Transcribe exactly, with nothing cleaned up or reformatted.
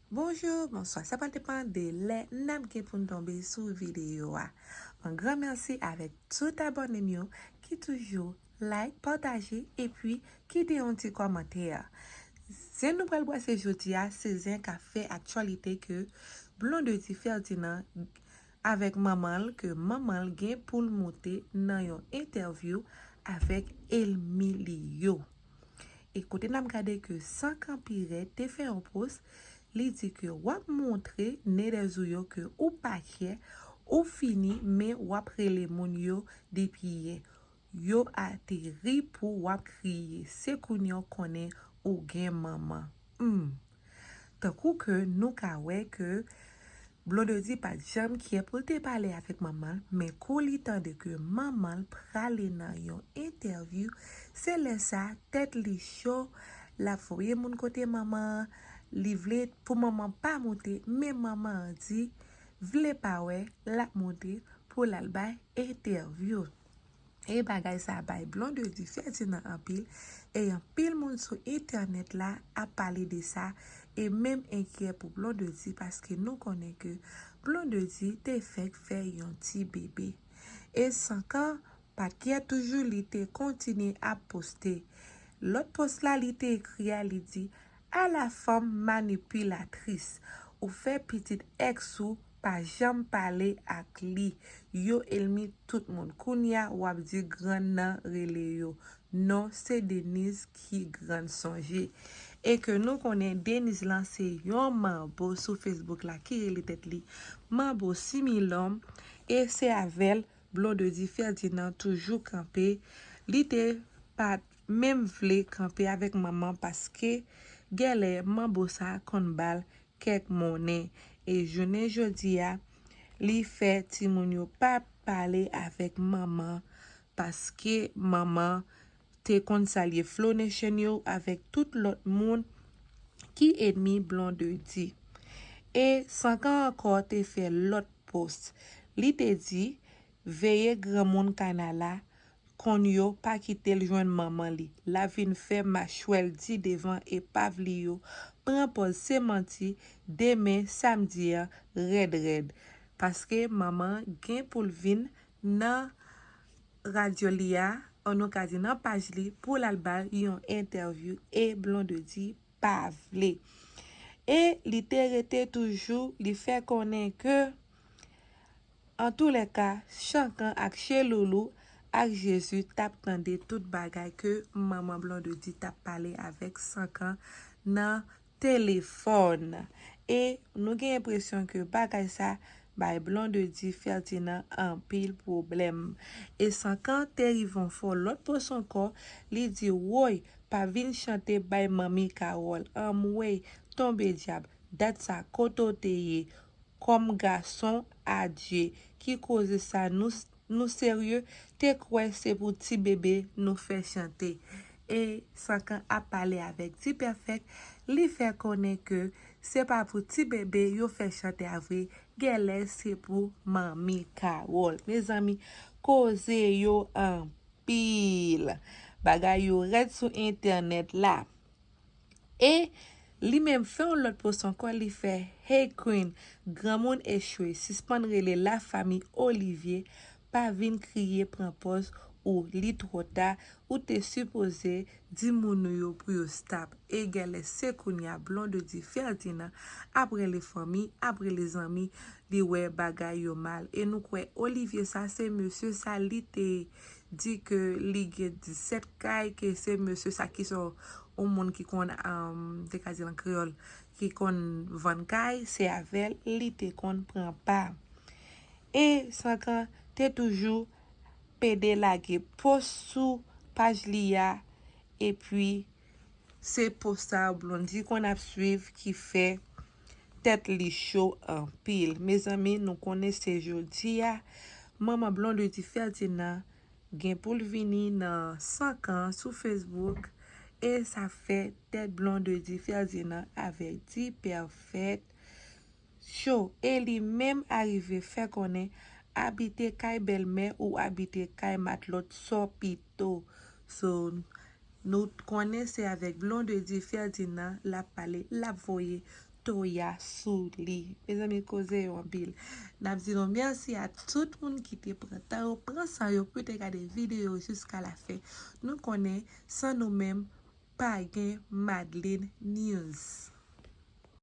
Bonjou, bonswa, sa pral depann de lè n ap gen pou n tonbe sou videyo a. Yon gran mèsi avèk tout abòne m yo ki toujou like, pataje epi kite yon ti kòmantè. Zen nou pral brase jodi a, se zen k ap fè aktyalite ke Blondedy Ferdinand avèk manman l, ke manman l gen pou l moute nan yon entèvyou avèk ènmi li yo. E kote n ap gade ke Sankan Pirèt te fè yon post, li di ke w ap montre nedèz ou yo ke ou pa kyè, ou fini, men w ap rele moun yo depi yè. Yo ateri pou w ap kriye. Se kounye a w konnen ou gen manman. Hmm. Tankou ke nou ka wè ke Blondedy pa t janm kyè pou l te pale avèk manman l, men kou li tande ke manman l prale nan yon entèvyou, se lè sa tèt li cho, l ap voye moun kote manman an, li vle pou manman pa moute, men manman an di, vle pa wè, l ap moute pou l al bay entèvyou. E bagay sa bay Blondedy Ferdinand anpil, e anpil moun sou entènèt la ap pale de sa, e menm enkyè pou Blondedy, paske nou konnen ke Blondedy te fèk fè yon ti bebe. E Sankan pa t kyè toujou, li te kontinye ap poste. Lòt post la li te ekri a, li di, ala fanm manipilatris, ou fè pitit èks ou pa janm pale ak li. Yo ènmi tout moun. Kounye a w ap di grann nan rele yo. Non, se Denise ki grann sonje. E ke nou konnen Denise lan se yon manbo sou Facebook la ki rele tèt li Manbo Similòm. E se avè l Blondedy Ferdinand toujou kanpe. Li te pa t menm vle kanpe avèk manman paske gèlè manbo sa konn ba l kèk monnen. E jounen jodi a, li fè timoun yo pa pale avèk manman paske manman te konn salye Flow Nation yo avèk tout lòt moun ki ènmi Blondedy. E Sankan ankò te fè lòt post. Li te di, veye granmoun Kana la, konn yo pa kite l jwenn manman li. L ap vin fè machwè l di devan epav li yo, pran pòz se manti, demen samdi an, rèd rèd. Paske manman an gen pou l vin nan radyo li a, an nou ka di nan paj li, pou l al ba l yon entèvyou e Blondedy pa vle. E li te rete toujou, li fè konnen ke, antoulèka, Sankan ak Cheloulou ak Jezi t ap tande tout bagay ke manman Blondedy t ap pale avèk Sankan nan telefòn. E nou gen enpresyon ke bagay sa bay Blondedy Ferdinand anpil pwoblèm. E Sankan te rive yon fò lòt post ankò, li di, woy, pa vin chante bay manmi Carole. Anmwey, tonbe dyab, dat sa kote w te ye? Kòm gason, adye, ki koze sa nou, nou serye, te kwè se pou ti bebe nou fè chante. E Sankan ap pale avèk Dipèfèk, li fè konnen ke se pa pou ti bebe yo fè chante a vre, gèlè se pou manmi Carole. Mezanmi, koze yo anpil. Bagay yo rèd sou entènèt la. E li menm fè yon lòt post ankò, li fè, hey Queen, granmoun echwe, sispann rele lafanmi Olivier, pa vin kriye pran pòz ou, li twò ta, ou te sipoze di moun ou yo pou yo stop. E gèlè se kounye a Blondedy Ferdinand ap rele fanmi, ap rele zanmi, li wè bagay yo mal. E nou kwè Olivier sa, se mesye sa, li te di ke li gen disèt kay, ke se mesye sa ki se yon moun ki konn, um, te ka di an kreyòl, ki konn vann kay, se avè l li te konn pran pa. E Sankan te toujou pede lage post sou paj li a, epi se post sa Blondedy konn ap swiv ki fè tèt li cho anpil. Mezanmi, nou konnen se jodi a, manman Blondedy Ferdinand gen pou l vini nan Sankan sou Facebook, e sa fè tèt Blondedy Ferdinand avèk Dipèfèk cho, e li menm arive fè konnen abite kay bèlmè ou abite kay matlòt sòpito. So, nou konnen se avèk Blondedy Ferdinand l ap pale, l ap voye Toya sou li. Mezanmi, koze yo anpil. N ap di nou mèsi a tout moun ki te pran tan yo, pran san yo pou te gade videyo jiska la fen. Nou konnen san nou menm pa gen Madeline News.